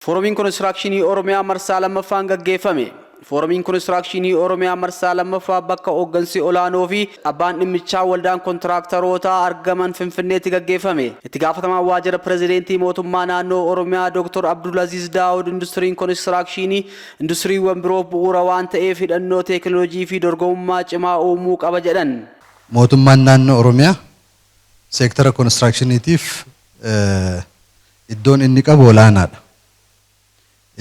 Fooramiin Konistiraakshinii Oromiyaa marsaa lammaffaan gaggeeffame. Fooramiin Konistiraakshinii Oromiyaa marsaa lammaffaa bakka hooggansi olaanoo fi abbaan dhimmichaa waldaan kontiraaktarootaa argaman Finfinneetti gaggeeffame. Itti gaafatamaan waajjira pirezidaantii mootummaa naannoo Oromiyaa Dr. Abdulaziz Daawud industiriin konistiraakshinii industiriiwwan biroof bu'uura waan ta'eef hidhannoo teekinooloojii fi dorgomummaa cimaa uumuu qaba jedhan. Mootummaan naannoo Oromiyaa seektara konistiraakshinitiif iddoon inni qabu olaanaadha.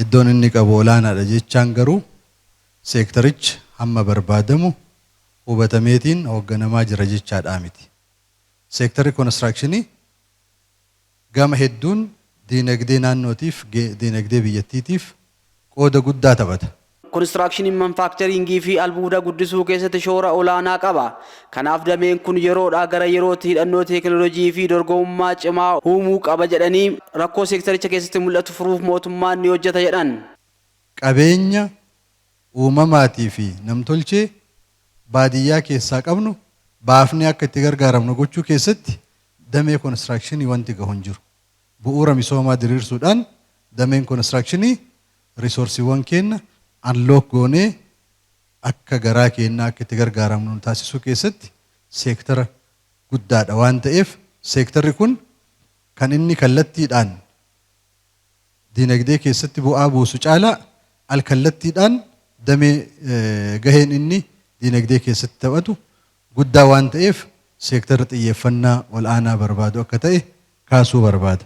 Iddoon inni qabu olaanaadha jechaan garuu seektarichi hamma barbaadamu hubatameetiin hoogganamaa jira jechaadhaa miti. Seektarri konistiraakshinii gama hedduun diinagdee naannootiif, diinagdee biyyattiitiif qooda guddaa taphata. Konistiraakshinii, manufaaktcharingii fi albuuda guddisuu keessatti shoora olaanaa qaba. Kanaaf dameen kun yeroodhaa gara yerootti hidhannoo teekinooloojii fi dorgomummaa cimaa uumuu qaba jedhanii, rakkoo seektaricha keessatti mul'atu furuuf mootummaan ni hojjeta jedhan. Qabeenya uumamaatii fi namtolchee baadiyyaa keessaa qabnu baafnee akka itti gargaaramnu gochuu keessatti damee konistiraakshinii wanti gahu hin jiru. Bu'uura misoomaa diriirsuudhaan dameen konistiraakshinii riisoorsiiwwan keenya unlock goonee akka garaa keenyaa akka itti gargaaramnu taasisuu keessatti seektara guddaadha waan ta'eef, seektarri kun kan inni kallattiidhaan diinagdee keessatti bu'aa buusu caalaa alkallattiidhaan damee gaheen inni diinagdee keessatti taphatu guddaa waan ta'eef, seektara xiyyeeffannaa ol'aanaa barbaadu akka ta'e kaasuu barbaada.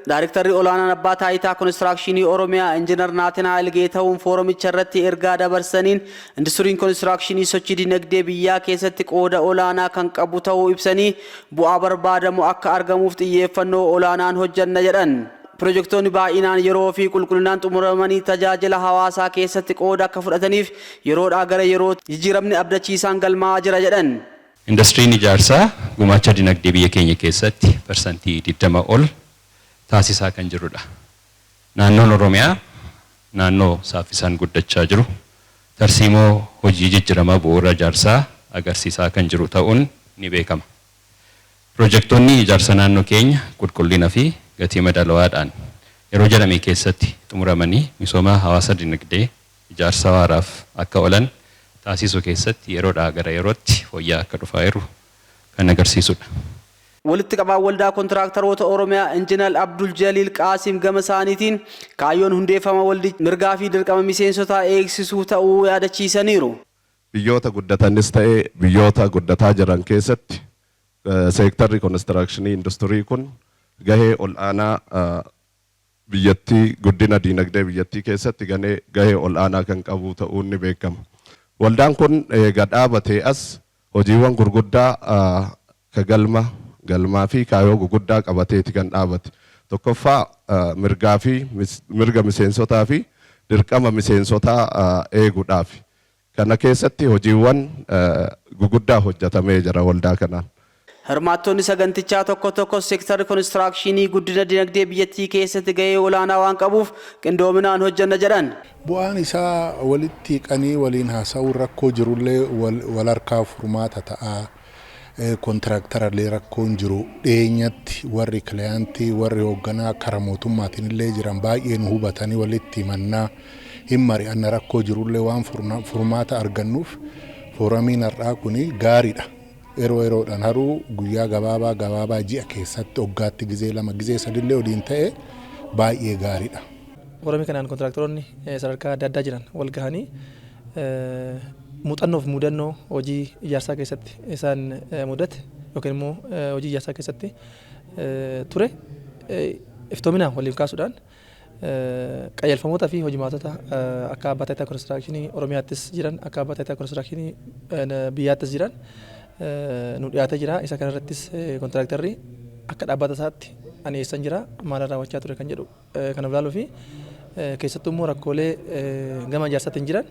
Daarektarri olaanaan abbaa taayitaa konistiraakshinii Oromiyaa Injiinar Naatinaa'el Geetahuun fooramicha irratti ergaa dabarsaniin, industiriin konistiraakshinii sochii dinagdee biyyaa keessatti qooda olaanaa kan qabu ta'uu ibsanii, bu'aa barbaadamu akka argamuuf xiyyeeffannoo olaanaan hojjanna jedhan. Pirojektoonni baay'inaan yeroo fi qulqullinaan xumuramanii tajaajila hawaasaa keessatti qooda akka fudhataniif yeroodhaa gara yerootti jijjiiramni abdachiisaan galmaa'aa jira jedhan. Industiriin ijaarsaa gumaacha dinagdee biyya keenya keessatti 20% ol taasisaa kan jirudha. Naannoon Oromiyaa naannoo saffisaan guddachaa jiru, tarsiimoo hojii jijjiiramaa bu'uura ijaarsaa agarsiisaa kan jiru ta'uun ni beekama. Pirojektoonni ijaarsa naannoo keenya qulqullina fi gatii madaalawaadhaan yeroo jedhame keessatti xumuramanii misooma hawaasa dinagdee ijaarsa waaraaf akka oolan taasisuu keessatti yeroodhaa gara yerootti fooyya'aa akka dhufaa jiru kan agarsiisudha. Walitti qabaan waldaa kontiraaktaroota Oromiyaa Injiinar Abdul Jaliil Qaasim gama isaaniitiin, kaayyoon hundeeffama waldi mirgaa fi dirqama miseensotaa eegsisuu ta'uu yaadachiisaniiru. Biyyoota guddatanis ta'ee biyyoota guddataa jiran keessatti seektarri konistiraakshinii industirii kun gahee ol'aanaa biyyattii, guddina diinagdee biyyattii keessatti gahee ol'aanaa kan qabu ta'uun ni beekama. Waldaan kun eega dhaabatee as hojiiwwan gurguddaa ka galma galmaa fi kaayoo gurguddaa qabateeti kan dhaabate. Tokkoffaa, mirgaa fi mirga miseensotaa fi dirqama miseensotaa eeguudhaaf. Kana keessatti hojiiwwan gurguddaa hojjetamee jira waldaa kanaan. Hirmaattonni sagantichaa tokko tokko seektarri konistiraakshinii guddina dinagdee biyyattii keessatti gahee olaanaa waan qabuuf qindoominaan hojjanna jedhan. Bu'aan isaa walitti hiqanii waliin haasa'uun rakkoo jirullee wal harkaa furmaata ta'a. Kontiraaktarallee rakkoon jiru dhiyeenyatti warri kiliyaantii, warri hoogganaa karaa mootummaatiin illee jiran baay'ee nu hubatanii walitti himannaa hin mari'anna, rakkoo jirullee waan furmaata argannuuf fooramiin har'aa kuni gaariidha. Yeroo yeroodhaan haruu guyyaa gabaabaa gabaabaa ji'a keessatti waggaatti gizee lama, gizee sadillee waliin ta'e baay'ee gaariidha. Fooramii kanaan kontiraaktaroonni sadarkaa adda addaa jiran wal gahanii muuxannoo fi mudannoo hojii ijaarsaa keessatti isaan mudate yookiin immoo hojii ijaarsaa keessatti ture iftoominaan waliif kaasuudhaan, qajeelfamoota fi hojimaatota akka abbaa taayitaa konistiraakshinii Oromiyaattis jiran, akka abbaa taayitaa konistiraakshinii biyyaattis jiran nu dhiyaatee jira. Isa kanarrattis kontiraaktarri akka dhaabbata isaatti ani eessan jira, maal raawwachaa ture kan jedhu kan ilaaluu fi keessattuu immoo rakkoolee gama ijaarsaatiin jiran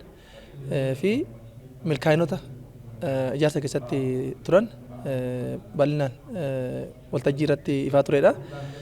fi milkaa'inoota ijaarsa keessatti turan bal'inaan waltajjii irratti ifaa turedha.